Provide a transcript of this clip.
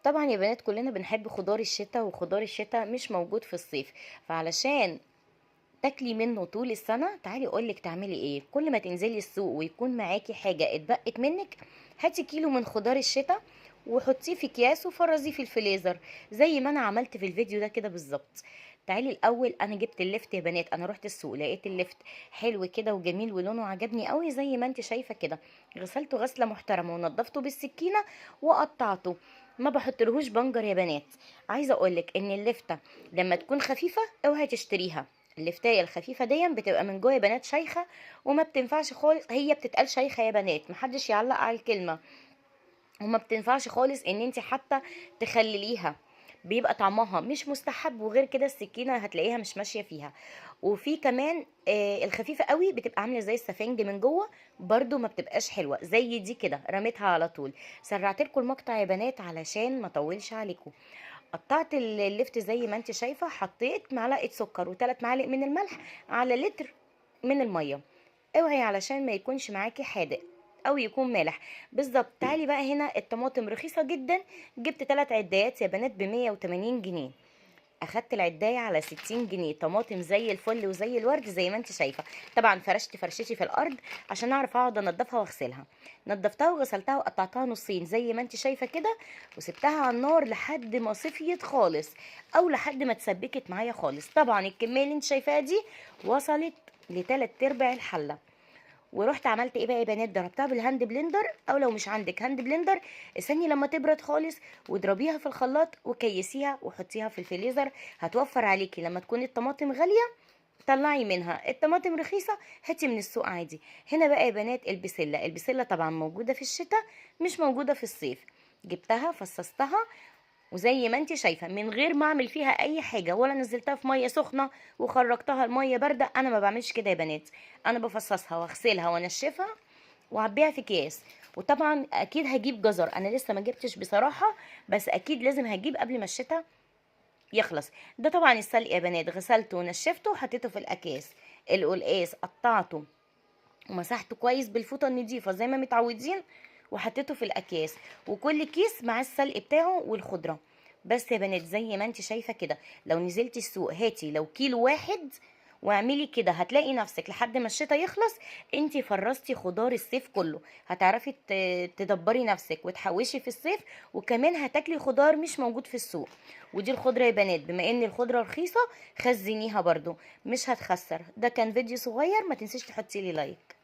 طبعا يا بنات كلنا بنحب خضار الشتاء، وخضار الشتاء مش موجود في الصيف، فعلشان تاكلي منه طول السنة تعالي اقولك تعملي ايه. كل ما تنزلي السوق ويكون معاكي حاجة اتبقت منك، هاتي كيلو من خضار الشتاء وحطيه في اكياس وفرزيه في الفريزر زي ما انا عملت في الفيديو ده كده بالظبط. تعالي الاول، انا جبت اللفت يا بنات، انا رحت السوق لقيت اللفت حلو كده وجميل ولونه عجبني قوي زي ما انت شايفه كده. غسلته غسله محترمه ونضفته بالسكينة وقطعته، ما بحطلهوش بنجر يا بنات. عايزه اقولك ان اللفته لما تكون خفيفة اوعي تشتريها، اللفتايه الخفيفة دي بتبقى من جوه يا بنات شيخه وما بتنفعش خالص، هي بتتقال شيخه يا بنات، محدش يعلق على الكلمة، وما بتنفعش خالص ان انت حتى تخلليها، بيبقى طعمها مش مستحب، وغير كده السكينة هتلاقيها مش ماشية فيها. وفي كمان الخفيفة قوي بتبقى عامله زي السفنج من جوه، برده ما بتبقاش حلوة زي دي كده، رميتها على طول. سرعت لكم المقطع يا بنات علشان ما اطولش عليكم. قطعت اللفت زي ما انت شايفه، حطيت معلقه سكر وثلاث معالق من الملح على لتر من المية، اوعي علشان ما يكونش معاكي حادق او يكون مالح بالظبط. تعالي بقى هنا الطماطم رخيصة جدا، جبت 3 عدايات يا بنات ب 180 جنيه، اخدت العدايه على 60 جنيه، طماطم زي الفل وزي الورد زي ما انت شايفه. طبعا فرشت فرشتي في الارض عشان اعرف اقعد انضفها واغسلها، نضفتها وغسلتها وقطعتها نصين زي ما انت شايفه كده، وسبتها على النار لحد ما صفيت خالص او لحد ما اتسبكت معايا خالص. طبعا الكمية اللي انت شايفاها دي وصلت لتلات ارباع الحلة. ورحت عملت ايه بقى يا بنات، ضربتها بال hand blender، او لو مش عندك hand blender استني لما تبرد خالص واضربيها في الخلاط وكيسيها وحطيها في الفريزر، هتوفر عليكي لما تكون الطماطم غالية طلعي منها، الطماطم رخيصة هاتي من السوق عادي. هنا بقى يا بنات البسله، البسله طبعا موجودة في الشتاء مش موجودة في الصيف، جبتها فصصتها وزي ما انت شايفه من غير ما اعمل فيها اي حاجة، ولا نزلتها في مية سخنة وخرجتها المية باردة، انا ما بعملش كده يا بنات، انا بفصصها واغسلها وانشفها واعبيها في اكياس. وطبعا اكيد هجيب جزر، انا لسه ما جبتش بصراحة، بس اكيد لازم هجيب قبل ما الشتاء يخلص. ده طبعا السلق يا بنات غسلته ونشفته وحطيته في الاكياس. القلقاس قطعته ومسحته كويس بالفوطه النظيفة زي ما متعودين وحطيته في الاكياس، وكل كيس مع السلق بتاعه والخضره. بس يا بنات زي ما انت شايفه كده، لو نزلتي السوق هاتي لو كيلو واحد واعملي كده، هتلاقي نفسك لحد ما الشتاء يخلص انت فرزتي خضار الصيف كله، هتعرفي تدبري نفسك وتحوشي في الصيف، وكمان هتاكلي خضار مش موجود في السوق. ودي الخضرة يا بنات، بما ان الخضرة رخيصة خزنيها برضو مش هتخسر. ده كان فيديو صغير، ما تنسيش تحطي لي like.